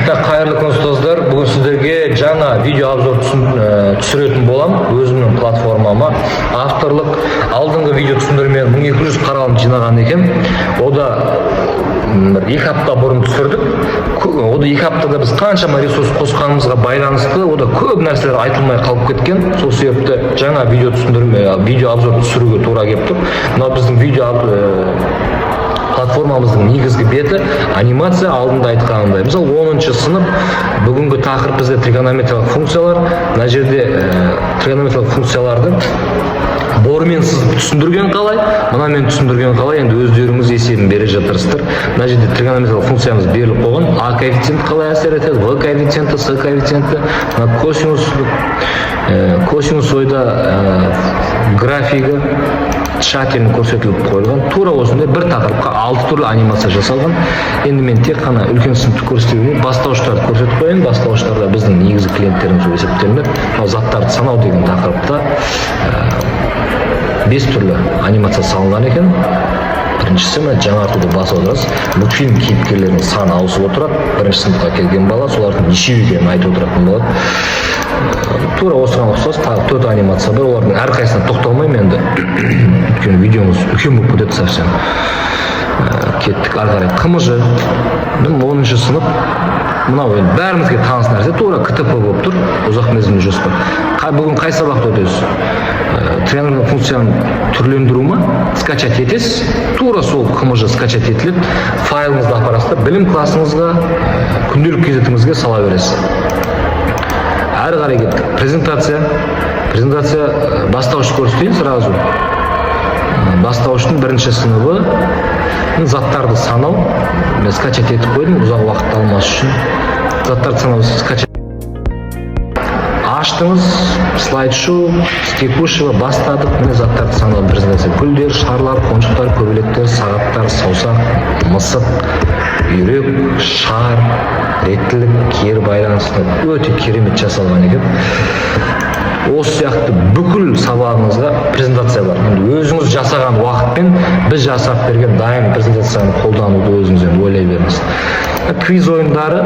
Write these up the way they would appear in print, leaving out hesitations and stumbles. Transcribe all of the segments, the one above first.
Так, қайырлы күн, ұстаздар! Бүгін сіздерге жаңа видео обзор түсіретін боламын өзімнің платформама, авторлық. Алдыңғы видео түсіндірме 1200 қаралым жинаған екен. Ода бір 2 апта бұрын түсірдік. Ода 2 аптада біз қаншама ресурс қосқанымызға байланысты, ода көп нәрселер айтылмай қалып кеткен. Сол себепті жаңа видео түсіндірме, видео обзор түсіруге тура келіп тұр. Мынау біздің видео платформамыздың негізгі беті, анимация. Алдында айтқанымдай, мысалы, 10-сынып, бүгінгі тақырып бізде тригонометриялық функциялар. Мына жерде тригонометриялық функцияларды бормен сызып түсіндірген қалай, мынамен түсіндірген қалай, енді өздеріңіз есебін бере жатырсыздар. Мына жерде тригонометриялық функциямыз беріліп қойған: а коэффициенті қалай әсер етеді, в коэффициенті, с коэффициенті, мына косинус, косинус ойда графигі тщательно көрсетіліп қойылған. Тура осындай бір тақырыпқа алты түрлі анимация жасалған. Енді мен тек қана үлкен сыныпты көрсете бермей, бастауыштарды көрсетіп қояйын. Бастауыштарда біздің негізгі клиенттеріміз болып есептелінеді. Мынау заттарды санау деген тақырыпта бес түрлі анимация салынған екен. Біріншісі, мына жаңартуды басып отырасыз, мультфильм кейіпкерлерінің саны ауысып отырады. Бірінші сыныпқа келген бала солардың нешеу екенін айтып отыратын болады. Тура осыған ұқсас тағы төрт анимация бар. Олардың әрқайсысына тоқталмаймын енді, өйткені видеомыз үлкен болып кетеді совсем. Кеттік ары қарай. ҚМЖ, 10-сынып, мынау енді бәрімізге таныс нәрсе, тура КТП болып тұр, ұзақ мерзімді жоспар. Бүгін қай сабақты өтесіз? Тригонометриялық функцияны түрлендіру ма? Скачать етесіз, тура сол ҚМЖ скачать етіледі. Файлыңызды апарасыз да, білім классыңызға, күнделік кезетіңізге сала бересіз. Әрі қарай кеттік. Презентация. Презентация, бастауыш көрсетейін сразу. Бастауыштың бірінші сыныбы, заттарды санау. Мен скачать етіп қойдым, ұзақ уақыт алмас үшін. Заттарды санау, скачать аштыңыз, слайд шоу с текущего бастадық. Міне, заттарды санау презентация: гүлдер, шарлар, қонжықтар, көбелектер, сағаттар, саусақ, мысық, үйрек, шар, реттілік, кері байланысты өте керемет жасалған екен. Осы сияқты бүкіл сабағыңызға презентация бар. Енді өзіңіз жасаған уақытпен біз жасап берген дайын презентацияны қолдануды өзіңіз енді ойлай беріңіз. Квиз ойындары.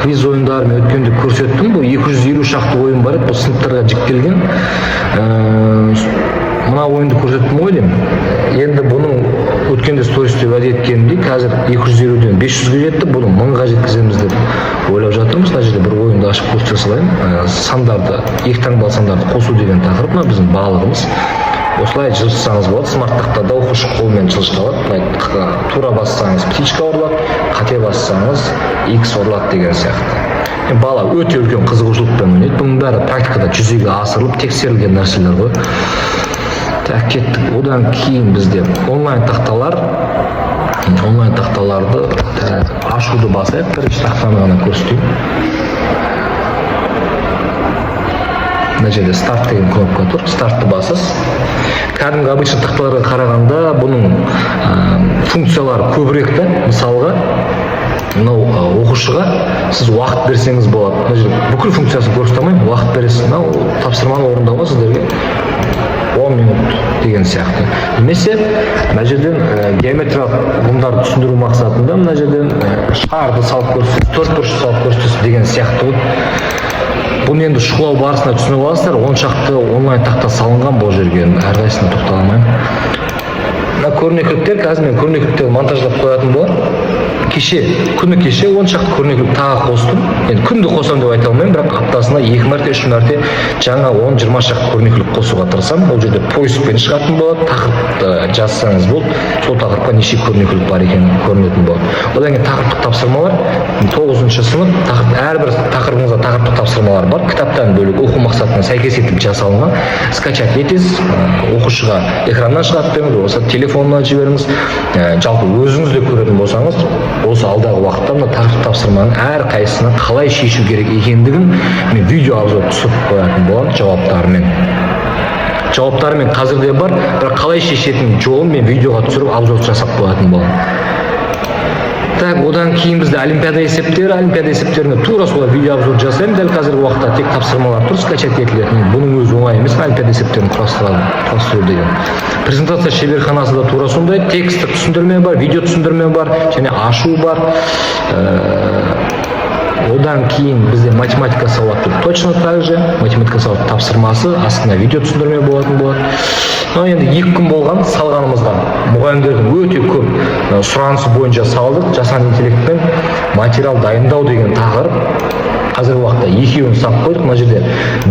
Квиз ойындары мен өткенде көрсеттім. Бұл 250 шақты ойын бар еді, бұл сыныптарға жіктелген. Мына ойынды көрсеттім ғой деймін. Енді бұның өткенде стористе уәде еткенімдей, қазір 250-ден 500-ге жетті, бұны 1000-ға жеткіземіз деп ойлап жатырмыз. Мына жерде бір ойынды ашып көрсете салайын. Сандарды, екі таңбалы сандарды қосу деген тақырып. Мына біздің балығымыз, осылай жылжытсаңыз болады. Смарт тақтада оқушы қолмен жылжыта алады. Былай тура бассаңыз, птичка ұрылады, қате бассаңыз, x ұрылады деген сияқты. Енді бала өте үлкен қызығушылықпен ойнайды. Бұның бәрі практикада жүзеге асырылып, тексерілген нәрселер ғой. Так, кеттік. Одан кейін бізде онлайн тақталар. Онлайн тақталарды, так, ашуды басайық, бірінші тақтаны ғана көрсетейін. Мына жерде «Старт» деген кнопка тұр, стартты басасыз. Кәдімгі обычный тақталарға қарағанда бұның функциялары көбірек та. Мысалға, мынау оқушыға сіз уақыт берсеңіз болады. Мына жерде бүкіл функциясын көрсете алмаймын. Уақыт бересіз, мынау тапсырманы орындауға сіздерге 10 минут деген сияқты. Немесе мына жерден геометриялық ұғымдарды түсіндіру мақсатында мына жерден шарды салып көрсетесіз, төртбұрыш салып көрсетесіз деген сияқты ғой. Бұны енді шұқылау барысында түсініп аласыздар. 10 шақты онлайн тақта салынған бұл жерге, әрқайсысына тоқтала алмаймын. Мына көрнекіліктер, қазір мен көрнекіліктерді монтаждап қоятын боламын. Кеше, күні кеше 10 шақты көрнекілік тағы қостым. Енді күнде қосамын деп айта алмаймын, бірақ аптасына екі мәрте, үш мәрте жаңа 10-20 шақты көрнекілік қосуға тырысамын. Ол жерде поискпен шығатын болады, тақырыпты жазсаңыз болды, сол тақырыпқа неше көрнекілік бар екені көрінетін болады. Одан кейін тақырыптық тапсырмалар. 9-сынып, тақырып, әрбір тақырыбыңызда тақырыптық тапсырмалар бар, кітаптан бөлек, оқу мақсатына сәйкес етіп жасалынған. Скачать етесіз, оқушыға экраннан шығарып беріңіз, болмаса телефонына жіберіңіз. Жалпы өзіңіз де көретін болсаңыз, осы алдағы уақытта мына тақырып тапсырманың әрқайсысына қалай шешу керек екендігін мен видео обзор түсіріп қоятын боламын жауаптарымен. Жауаптарымен қазір де бар, бірақ қалай шешетін жолын мен видеоға түсіріп, обзор жасап қоятын боламын. Так, одан кейін бізде олимпиада есептері. Олимпиада есептеріне тура солай видео обзор жасаймын. Дәл қазіргі уақытта тек тапсырмалар тұр, скачать етілетін. Бұның өзі оңай емес, олимпиада есептерін құрастыру деген. Презентация шеберханасы да тура сондай: текстік түсіндірме бар, видео түсіндірме бар және ашу бар. Одан кейін бізде математика сауатты, точно так же математика сауат тапсырмасы, астына видео түсіндірме болатын болады. Но енді 2 күн болған салғанымызға, мұғалімдердің өте көп сұранысы бойынша салдық. Жасанды интеллектпен материал дайындау деген тақырып. Қазіргі уақытта екеуін салып қойдық. Мына жерде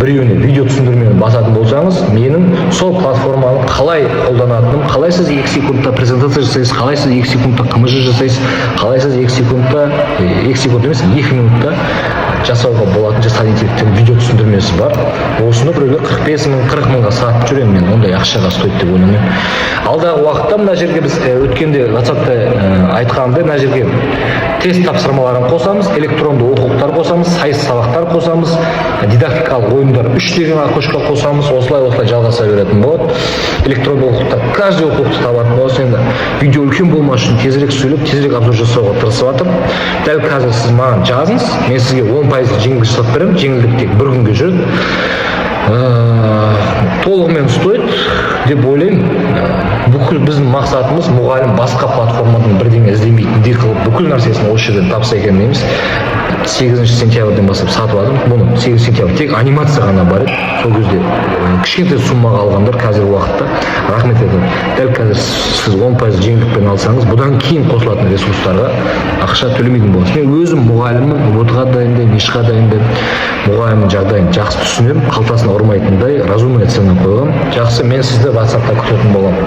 біреуіне видео түсіндірмені басатын болсаңыз, менің сол платформаны қалай қолданатыным, қалай сіз 2 секундта презентация жасайсыз, қалай сіз 2 секундта КМЖ жасайсыз, қалай сіз 2 секундта, 2 секунд емес, 2 минутта жасауға болатын жасанды интеллекттен видео түсіндірмесі бар. Осыны біреулер 45 мың, 40 мыңға сатып жүр. Енді мен ондай ақшаға стоит деп ойламаймын. Алдағы уақытта мына жерге біз өткенде WhatsAppта айтқанымдай, мына жерге тест тапсырмаларын қосамыз, электронды оқулықтар қосамыз, сайыс сабақтар қосамыз, дидактикалық ойындар үш деген окошко қосамыз. Осылай, осылай жалғаса беретін болады. Электронды оқулықтар, каждый оқулықты табатын боласыз. Енді видео үлкен болмас үшін тезірек сөйлеп, тезірек обзор жасауға тырысып жатырмын. Дәл қазір сіз маған жазыңыз, мен сізге 10% жеңілдік жасап беремін. Жеңілдік тек бір күнге жүреді. Толығымен стоит деп ойлаймын. Бүкіл біздің мақсатымыз мұғалім басқа платформадан бірдеңе іздемейтіндей қылып, бүкіл нәрсесін осы жерден тапса екен дейміз. 8 сентябрьден бастап сатып жатырмыз бұны. 8 сентябрь тек анимация ғана бар еді. Сол кезде кішкентай суммаға алғандар қазіргі уақытта рахмет айтады. Дәл қазір сіз 10% жеңілдікпен алсаңыз, бұдан кейін қосылатын ресурстарға ақша төлемейтін боласыз. Мен өзім мұғаліммін, ҰБТ ға дайындаймын, НИШ қа дайындаймын. Мұғалімнің жағдайын жақсы түсінемін, қалтасына ұрмайтындай разумная цена қойғанмын. Жақсы, мен сізді WhatsAppта күтетін боламын.